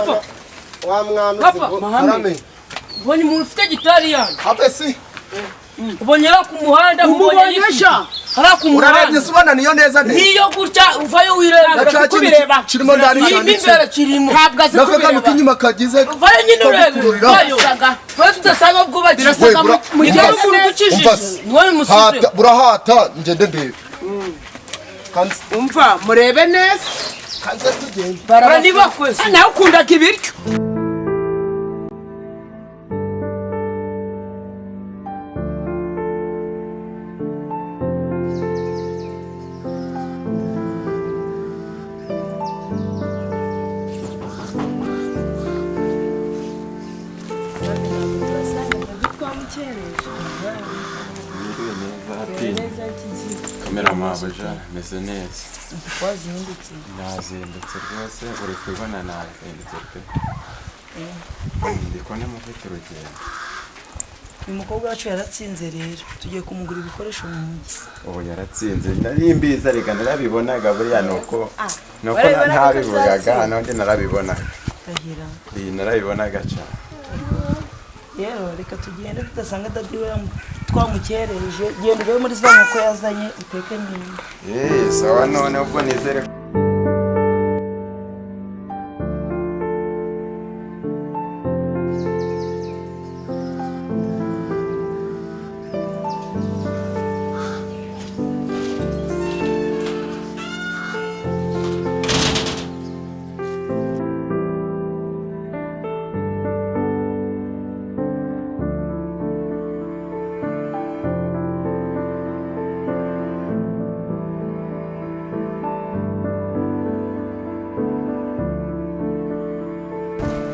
Papa. Wa mwana Papa, uzi ngo Mahame. karame. Ubonye umuntu ufite gitari yanjye. Have si. Ubonye ari ku muhanda, mubonye Umubonye sha? Ari ku Urarebye muhanda. se ubona niyo neza nde? Niyo gutya uvayo wireba. Na ca kintu kirimo ndani Irimo cyanditse. imbere kirimo. Ntabwo azi Nako kantu kubireba. k'inyuma kagize. Uvayo nyine urebe. Kubikururira. Uvayo. Twe tudasanga bwubakiye. We, bura- Mugere umva se. umuntu udukijije. Umva se. Niwe bimusize. Hata, burahata ngende ndebe. Kanze Umva, murebe neza. kanze tugende. Baranibakwese. Nawe ukundaga ibiryo. Mwiriwe neza ati kamera mabuja meze neza. Wazindutse? Nazindutse rwose, uri kubibona, nazindutse pe. Ndi kubona mufite urugendo. Uyu mukobwa wacu yaratsinze, rero tugiye kumugura ibikoresho mu mujyi. Ubu yaratsinze, nari mbizi, ariko narabibonaga buriya, nuko Warabibonaga ko ntabivugaga. azatsinda? N'undi narabibonaga. Ndahira. Iyi narabibonaga cyane. Rero reka tugende tudasanga daddy we twamukereje. Genda ube muri za nkoko yazanye uteke neza. Eee, sawa, none ubwo nizere.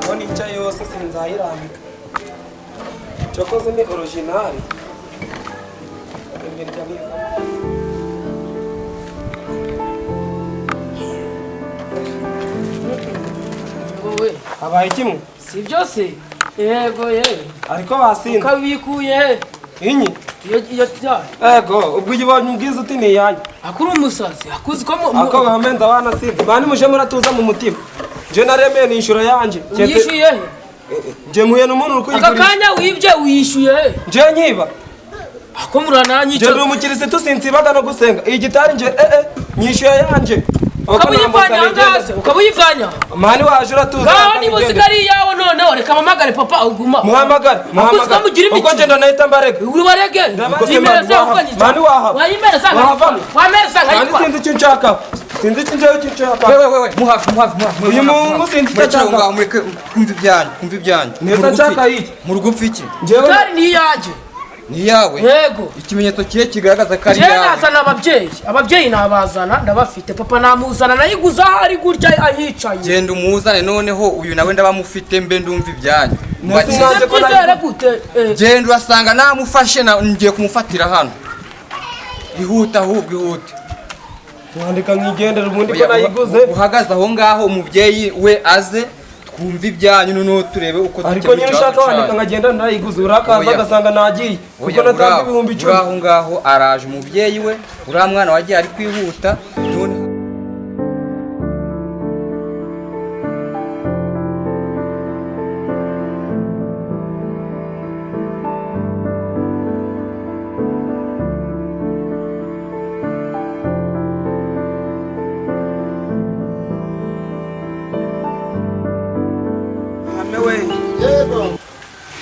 Aho nicaye yose sinzayirambika, cyokoze ni original. Imbere neza. Wowe. Habaye kimwe. Si byose? Yego ye. Ariko basinze. Ukabikuye he? Inyi. Iyo tya. Ego, ubwo uyibonye ubwiza uti ni iyanjye. Akuri umusazi. Akuzi ko mu Ako bahamenze abana sinzi mani, muje muratuza mu mutima, nje naremeye nishura yanjye. Uyishyuye he? Nje mpuye n'umuntu uri Aka kuyigurisha. kanya wibye uyishyuye he? Nje nkiba? Ako murananyica. Nje ndi umukirisitu, sinsibaga no gusenga. Iyi gitari nje nyishyuye yanjye. Ukaba uyivanye aha ngaha se? Ukaba uyivanye aha? Mani, waje uratuza. Ngaho niba uzi ko ari iyawe, noneho reka mpamagare papa uguma. Muhamagare. Akuzi ko Muhamagare. mugira Uko imikino. ngenda nahita mbarega. Ubarege. Nimero zawe ukanyica. Mani, wahava. Wayimereza Wahavamo. nkayitwara. Wamereza Mani, nkayitwara. sinzi icyo nshaka, sinzi icyo njyewe icyo nshaka. Wewe, wewe, muhafi, muhafi, muhafi. Uyu muhungu sinzi icyo Murekere aho nshaka. ngaho, mureke kumva ibyanyu, kumva ibyanyu. Neza Mu rugo nshaka upfa iki? iki? Mu rugo upfa iki? Njyewe Gitari ni iyanjye. Ni iyawe? Yego. Ikimenyetso kihe kigaragaza ko ari Njyewe iyawe? nazana ababyeyi. Ababyeyi nabazana, ndabafite. Papa namuzana, nayiguze aho ari gutya ahicaye. Genda umuzane, noneho uyu nawe ndabamufite, mbe ndumva ibyanyu. Neza. Mbakire. Ese byizere gute? Genda urasanga namufashe, ngiye kumufatira hano. Ihute ahubwo, ihute. Mwandika nkigendera ubundi ko Oya, nayiguze. uhagaze aho ngaho, umubyeyi we aze twumve ibyanyu, noneho turebe uko Ariko dukemura nyine ikibazo ushaka wandika cyanyu. nkagenda narayiguze, urakaza Oya. agasanga nagiye kuko Oya, natanga uraho, 10,000. uraho ngaho araje umubyeyi we, uriya mwana wagiye ari kwihuta none. Hame we. Yego.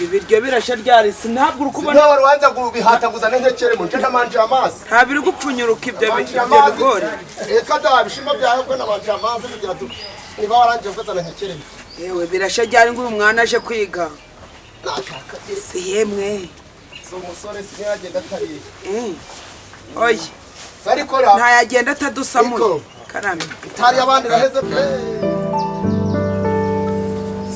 Ibiryo birashya ryarisi, ntabwo uri kubona. Nawe wari kubihataguza n'intekere mu nje ntamanje amazi. Nta biri gupfunyuruka ibyo Namanje ibyo amazi. bigori. Reka da, ibishimbo byawe ubwo namanje amazi kugira tu. Niba warangije gufata ntekere. Yewe, birashya ryari ngo uyu mwana aje kwiga? Nashaka. Si yemwe. Si umusore sinagenda atariye. Oya. Ariko ra. Ntayagenda atadusamuye. Niko. Karame. Itari abandi raheze pe.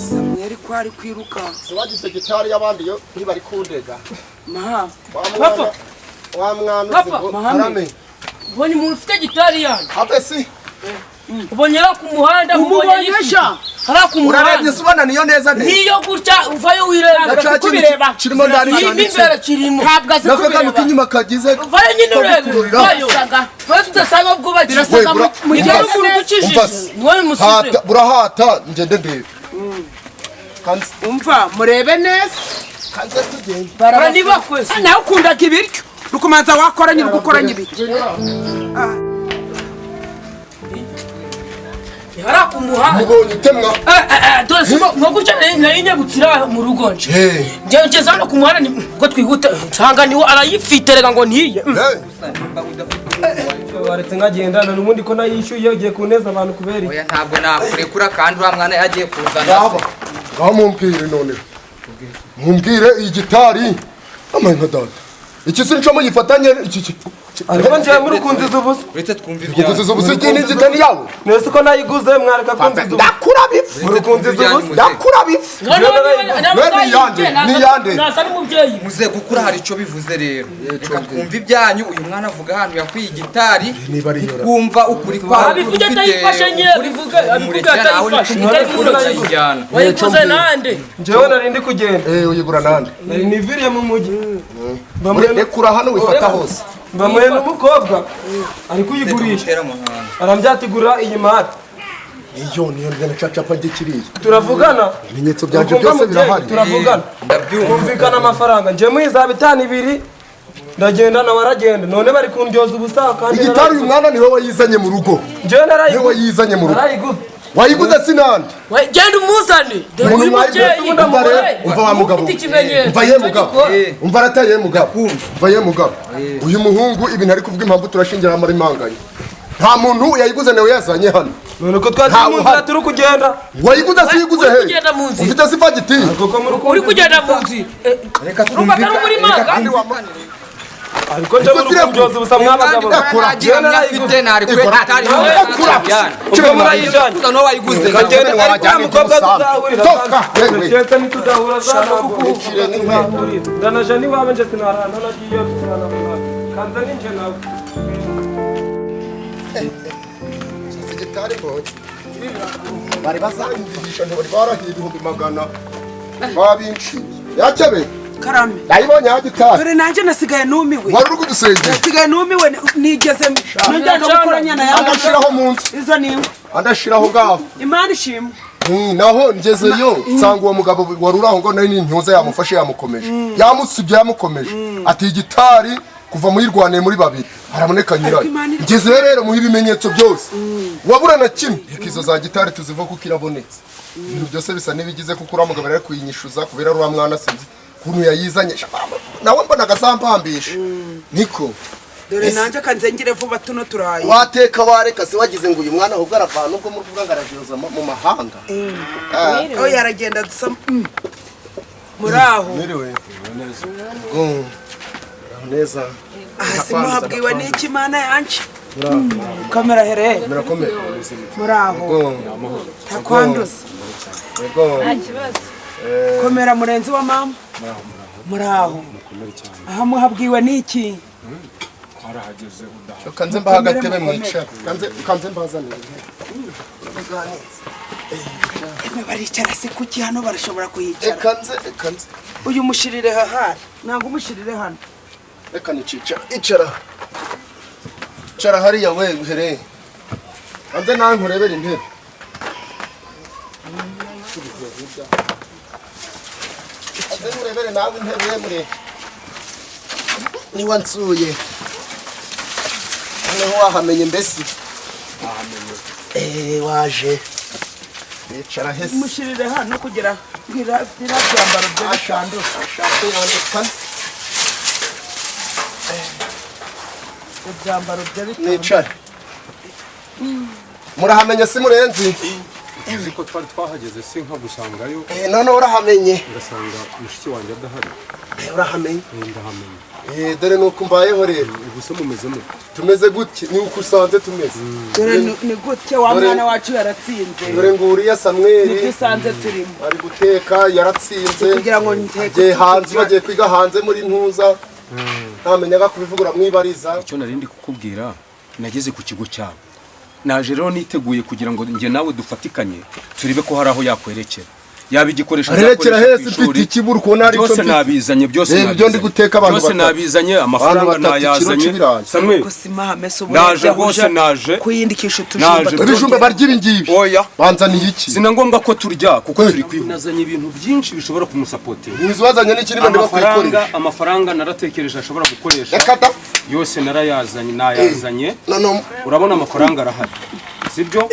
Samweli ko ari kwiruka? Siwagize gitari y'abandi yo ntibari kundega. Maha. Wa mwana. Papa. Wa mwana uzi Papa, ngo Mahame. karame. Ubonye umuntu ufite gitari yanjye. Have si. Ubonye ari ku muhanda, mubonye Umubonye ayifite. sha? Ari ku Urarebye muhanda. se ubona niyo neza nde? Niyo gutya uvayo wireba. Na ca kintu kirimo ndani Irimo cyanditse. imbere kirimo. Ntabwo azi Nako kantu kubireba. k'inyuma kagize. Uvayo nyine urebe. Kubikururira. Uvayo. Twe tudasanga bwubakiye. We, bura- Mugere umva se. umuntu udukijije. Umva se. Niwe bimusize. Hata, burahata ngende ndebe. Kanze. Umva, murebe neza. Kanze tugende. Nibakwese. Nawe ukundaga ibiryo, rukumanza wakoranye, uri gukoranya ibiryo. Hari ku muhanda. Mubonye utemwa. Dore si nko gutya nari nyabukira mu rugo nje. Njye ngeze hano ku muhanda, ubwo twihute nsanga niwe arayifite, reka ngo ntiye. Waretse nkagendana n'ubundi ko nayishyuye, ugiye kuneza abantu kubera iki? Oya, ntabwo nakurekura, kandi uriya mwana yagiye kuzana Ngaba se. Ngaho mumbwire, noneho mumbwire iyi gitari amaye nka data, iki si nco muyifatanye iki Ariko njyewe muri kunziza ubusa. Uretse twumva ibyanyu. Kuziza ubusa, igihe n'igitani yawe. Nese ko nayiguze, mwareka kunziza ubusa. Ndakura bifu. Muri kunziza ubusa. Ndakura bifu. Ni iyande, ni iyande. Nasa n'umubyeyi. Muze, gukura hari icyo bivuze. Rero reka twumve ibyanyu. Uyu mwana avuga ahantu yakwiye igitari. Niba ari yora. Twumva ukuri kwawe. Abivuge atayifashe nye, abivuge, abivuge atayifashe. Itari wayiguze nande? Njyewe nari ndi kugenda. Eh, uyigura nande? Nari niviriye mu mujyi. Rekura hano wifata hose. Mbamuye n'umukobwa ari kuyigurisha, arambyatigura iyi mari. Iyo niyo ngana cacapa ngikiriya. Turavugana. Ibimenyetso byanje Ukumva byose mubyeyi, birahari. Turavugana. Ndabyumva. Kumvikana amafaranga, njye muyiza 52, ndagenda nawe aragenda, none bari kundyoza ubusa kandi Igitari uyu mwana niwe wayizanye mu rugo. Njyewe Niwe narayiguze. wayizanye mu rugo. Narayiguze. Wayiguze sinande? Genda umuzane, dore Umuntu uyu mwayiguze. mubyeyi. Umva rero, umva wa mugabo. Ufite ikimenyetso. Umva ye mugabo. Umva arataye mugabo. Umva ye mugabo. Uyu muhungu ibintu ari kuvuga, impamvu turashingira amara imanganye. Nta muntu yayiguze, nawe yazanye hano. None ko twari Ntawe mu nzira uhari. turi kugenda. Wayiguze si uyiguze Uri he? kugenda mu nzira. Ufite si fagitire? Kuko muri Uri kugenda mu nzira. Reka Urumva atari twumvikane. umurimanga. Ariko njye muri kundyoza ubusa mwabagabo. Ekura. Njyewe narayiguze, ntarekuye gitari. Ekura. Ubwo murayijanye. Kuza wayiguze. Kagenda ariko Wajyana uriya mukobwa iby'umusambi. tuzahurira. Toka, wewe. Keretse nitudahura Nicire n'inkweto. Ndanaje n'iwabo, nje sinarana nagiye sinarana kanza ninje nawe. Igitari mbonye. Bari bazanyumvisha, ntibari barahiye 100,000 babinciye. Yakebe. Karame. Ndayibonye ya gitari. Dore nanjye nasigaye numiwe. Wari uri kudusengera. Nasigaye numiwe, nigeze nongera no gukoranya na yanjye. Andashiraho munsi. Izo ni inkwi. Andashiraho ngaho. Imana ishimwe. Naho ngezeyo nsanga uwo mugabo wari uri aho ngo nari n'intuza yamufashe, yamukomeje, yamusibye, yamukomeje, ati igitari kuva muyirwaniye muri babiri haraboneka nyirayo. Ariko Imana Ngezeyo rero muha ibimenyetso byose, wabura na kimwe. Reka izo za gitari tuziva kuko irabonetse, ibintu byose bisa n'ibigize, kuko uriya mugabo ari kuyinyishuza kubera uriya mwana sinzi ukuntu yayizanye. Nawe mbonaga azampambisha niko. Dore nanjye kanzengere vuba tuno turayi. Wateka wareka se, wagize ngo uyu mwana ahubwo aravana ubwo muri kuvuga ngo arajoza mu mahanga. Oh, yaragenda dusa muri aho. Mwiriwe. Go. Neza. Aha si muhabwiwe n'iki, Imana yanjye? Kamera here. Murakomeye. Muri aho. Go. Ntakwanduza. Go. Komera murenzi wa mama. Muri aho. Aha muhabwiwe n'iki? Kanze mbaha agatebe mwicara. Kanze kanze mbazanire. Emwe, baricara se kuki hano barashobora kuhicara? Kanze kanze. Uyu mushirire hahari ntabwo umushirire hano. Reka nicicara. Icara. Icara hariya we here. Kanze nawe nkurebere intebe. Kanze nkurebere nawe intebe mure. Niwa nsuye. Noneho wahamenye mbese? Eh, waje. Icara hese. Umushirire hano kugira ngo ira byambaro bye bitandura. Ashaka yandika. Ibyambaro bye bitandura. Nicare. Murahamenye si murenzi? Uzi ko twari twahageze si nka gusangayo. Eh, none urahamenye. Ngasanga mushiki wanjye adahari. Eh, urahamenye. Eh, ndahamenye. Eh, dore nuko mbayeho rero. Ubu se mumeze mute? Tumeze gutya, ni uko usanze tumeze. Dore ni gutya wa Dore- mwana wacu yaratsinze. Dore nguriya Samweli. Nibyo usanze turimo. Ari guteka yaratsinze. Kugira ngo nteke. Agiye hanze, bagiye kwiga hanze muri ntuza. Ntamenyaga kubivugura mwibariza. Icyo nari ndi kukubwira, nageze ku kigo cyabo. Naje rero niteguye kugira ngo njye nawe dufatikanye turebe ko hari aho yakwerekera. Yaba igikoresho Arerekera azakoresha hese ku mfite ishuri. ikibura ukubona hari icyo Byose mfite. nabizanye, byose Reba ibyo ndi nabizanye. guteka abantu Byose batatu. nabizanye, amafaranga Abantu batatu, ikiro nayazanye. cy'ibirayi. Samweli, Simahame se ubu naje yajya rwose, uja naje. kuyindikisha utujumba. Naje. Ibijumba barya ibi ngibi. Oya. Banzaniye iki? Sina ngombwa ko turya kuko turi kwihuta. Nazanye ibintu byinshi bishobora kumusapotinga. Inzu bazanye n'ikindi bandi Amafaranga, bakwikoresha. amafaranga naratekereje ashobora gukoresha. Reka da. Yose narayazanye, nayazanye. No. Urabona amafaranga arahari. Sibyo?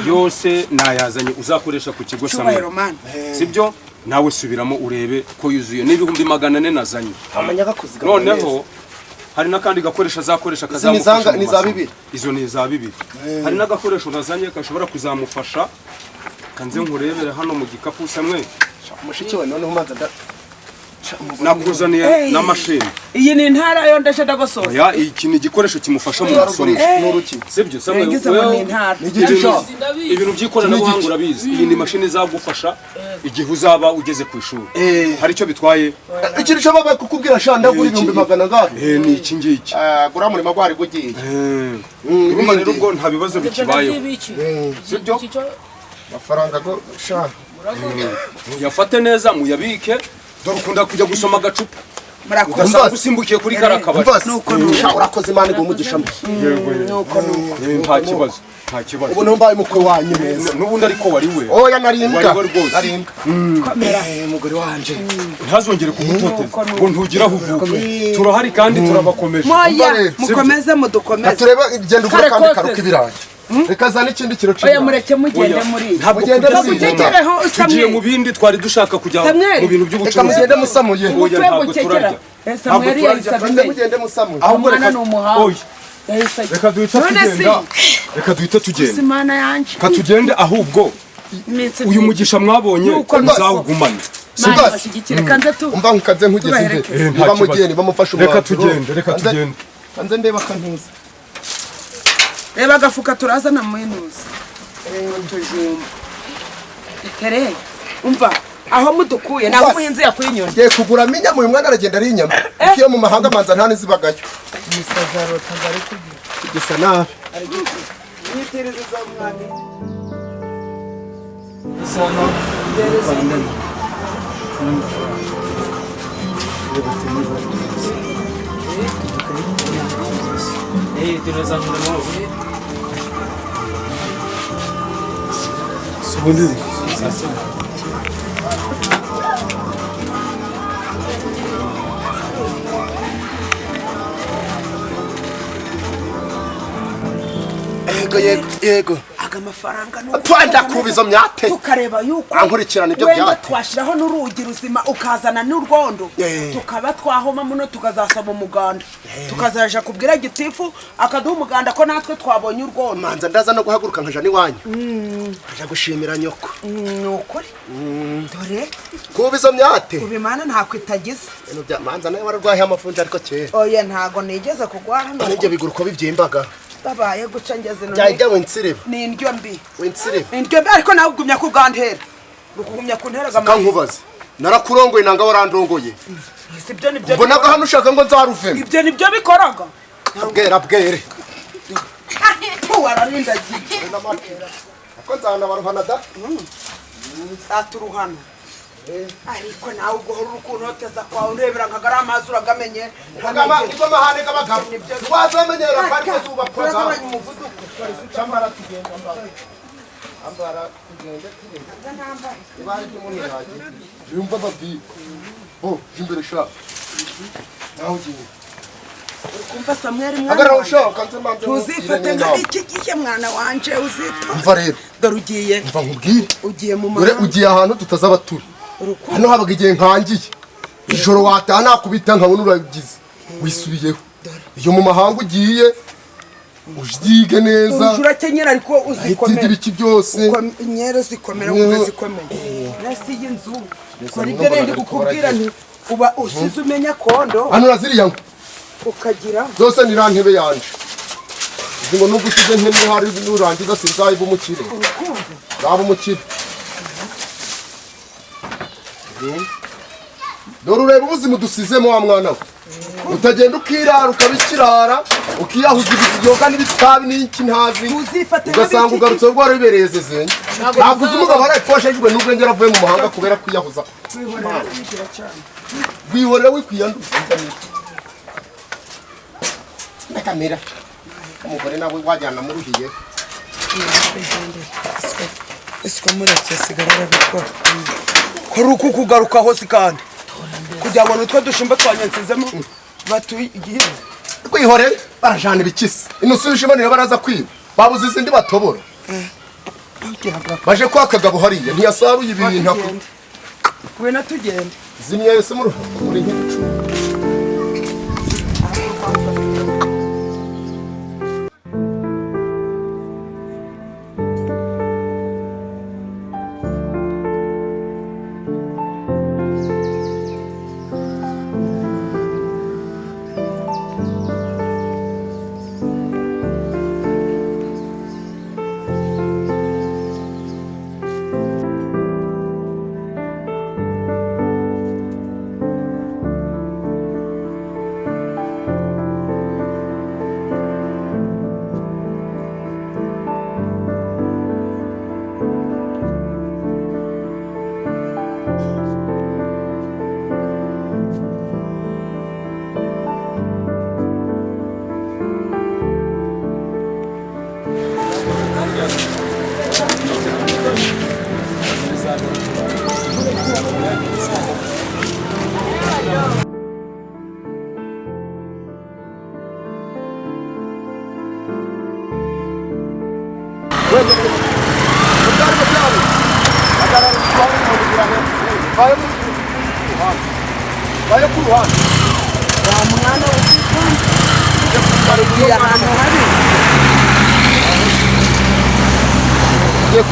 Yose nayazanye uzakoresha ku kigo Samweli. Cyubahiro mana. Sibyo? Nawe subiramo urebe ko yuzuye. N'400,000 nazanye. Amanya kuzigama. Noneho hari n'akandi gakoresho azakoresha ni kazamufasha mu ni za masomo. bibiri? Izo ni za bibiri. Hari n'agakoresho nazanye gashobora kuzamufasha. Kanze nkurebere hano mu gikapu Samweli. Mushiki we noneho umanza da. Nakuzaniye Hey. na mashini. Iyi ni intara yo ndaje ndagosoza. Oya, iki ni igikoresho kimufasha mu masomo. N'uruki. Sibyo Samweli? Ngize ngo ni intara. Ibintu by'ikoranabuhanga urabizi. Iyi ni mashini izagufasha igihe uzaba ugeze ku ishuri. Hari icyo bitwaye? Ikintu cyo baba kukubwira sha ndagura 400,000 ngahe? Ni iki ngiki. Gura murima gwari gugiye. Urumva rero ubwo nta bibazo bikibayeho. Sibyo? Amafaranga go sha. Muyafate neza muyabike. Dore ukunda kujya gusoma agacupa. Murakoze. Ugasanga usimbukiye kuri kariya kabari. Umva sha urakoze Imana iguhe umugisha. Nuko nuko. Nta kibazo. Nta kibazo. Ubu mbaye umukwe wanyu neza. N'ubundi ariko wari we. Oya narimbwa. Wari we rwose. Narimbwa. Komera. Mugore wanje. Ntazongere kugutoteza ngo ntugira aho uvuka. Turahari kandi turabakomeje. Moya mukomeze mudukomeze. Turebe genda ugura Kare kandi kose. karuka ibirayi. Reka zana ikindi kiro Oya cy'ibirayi. mureke mugende muri. Ntabwo Mugende kujya muri. Mugereho tugiye Samweli. mu bindi twari dushaka kujya Samweli. mu bintu Reka by'ubucuruzi. mugende musamuye. Oya Umutwe ntabwo gukekera. turarya. Ntabwo Samweli turarya. yahise Kanze abimenya. mugende musamuye. Ahubwo Umwana reka ni umuhanga. Oya. Yahise ajya. Reka duhite None si. tugenda. Reka duhite tugenda. Simana yanje. Reka tugende ahubwo Iminsi uyu mugisha mwabonye Nuko nuko. muzawugumane. Mana bashyigikire kanze tu. Umva nkaze nkugeze imbere. Nta Niba kibazo. mugiye niba mufashe Reka umwanzuro. tugende, reka tugende. Kanze ndeba kantuza. Reba agafuka turazana mwinuza. Utujumba. Tere. Umva aho mudukuye naho umuhinzi yakuye inyoni. Ngiye kugura minya uyu mwana aragenda ari inyama. Kuko mu mahanga manza nta nizibagayo. Umusaza ari kugira. Gisa nabi. Nyitirizo za mwami. Yego yego yego. Aga mafaranga nuko. Twanda kubizo myate. Tukareba yuko Ankurikirana ibyo wenda byate. twashiraho n'urugi ruzima ukazana n'urwondo Eh. tukaba twahoma muno tukazasaba umuganda tukazaja kubwira gitifu akaduha umuganda ko natwe twabonye urwondo. Manza ndaza no guhaguruka nkaja n'iwanyu. Nkaja gushimira nyoko. Ni ukuri dore Kubizo myate. ubimana ntako itagize. Ibintu bya manza nawe wararwaye amafunja ariko kera. Oya ntago nigeze kugwara None ibyo biguruko bibyimbaga. Babaye guca ngeze none. Byajya winsiriba. Ni indyo mbi. Winsiriba. Indyo mbi ariko nawe ugumya kugantera. Ukugumya kuntera gamara. Kankubaze. Narakurongoye nanga warandongoye. Ibyo nibyo. Mbonaga hano ushaka ngo nzaruvemo. Ibyo nibyo bikoraga. Bwera bwere. Wararindagiye. Ko nzana baruhana da. Saturuhana. Ariko nawe uguhora ukuntoteza kwawe urebera nka gari amazi uragamenye. Kagama niko mahane kabagabo. Wazamenyera ko ariko zubakwa. Uragabanya umuvuduko. Cyambara tugenda ambara. Ambara tugende tugende. Ibari ry'umuntu yagiye. Yumva babwi. Oh, jimbere sha. Naho ugiye. Kumva Samweli mwana. Hagarara ushaka kanze mbanze. Tuzifate nka iki gihe mwana wanje uzito. Umva rero. Dore ugiye. Umva nkubwire. Ugiye mu Dore mahanga. ugiye ahantu tutazaba turi. Hano habaga igihe nkangiye. Ijoro wataha nakubita nkabona uragize. Wisubiyeho. Iyo mu mahanga ugiye ubyige neza. Uje urakenyera ariko uzikomera. Ibiki byose. Inyero zikomera wumva zikomeye. Nasi y'inzu. Kora ibyo rero kukubwira nti uba usize umenya kondo. Hano uraziriya ngo. Ukagira. Zose ni rantebe yanje. Ngo nubwo usize nkene hari nurangiza sinzayiba umukire. Nzaba umukire. Dore ureba ubuzima dusizemo wa mwana we. Utagenda ukirara ukabikirara ukiyahuza ibiyoga n'ibitabi n'iki ntazi. Ugasanga ugarutse rwara bibereye zezenye. Ntabwo uzi umugabo arayipfoshejwe n'ubwenge yaravuye mu mahanga kubera kwiyahuza. Wihorera wikwiyanduza. Ndakamera. Umugore nawe wajyana muruhiye. Isiko mureke sigara arabikora. Kuri uku kugaruka hose kandi kugira ngo nutwe dushimba twanyensizemo batugiye kwihorera barajana ibikisi inusu y'ishima niyo baraza kwiba babuze izindi batobora baje kwa kagabo hariya ntiyasaruye ibintu ako kubena tugende zimya yose muri nk'igicu.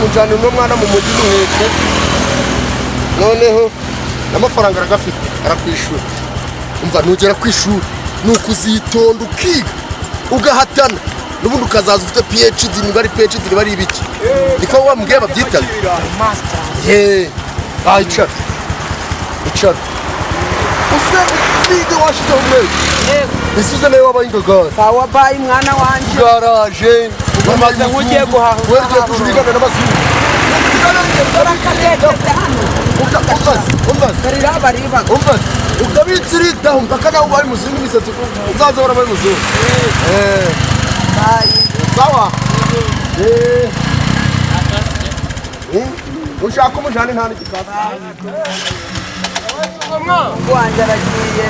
Kunjana uno mwana mu mujyi muhetse noneho n'amafaranga aragafite arakwishura. Umva nugera kwishura nukuzitonda ukiga ugahatana n'ubundi ukazaza ufite PhD niba ari PhD niba ari ibiki niko wamubwiye babyitaga. Icara icara use utsige washizeho umwete isuze nawe wabaye ingagari. Sawa bayi mwana wanje garaje ugiye guhaha ugiye kujurigana n'abazungu. Ukabitsiritaho mpaka nawe ubaye umuzungu imisatsi uzaza warabaye umuzungu. Sawa. Ushaka umujane nta n'igikasi. Wanjye aragiye.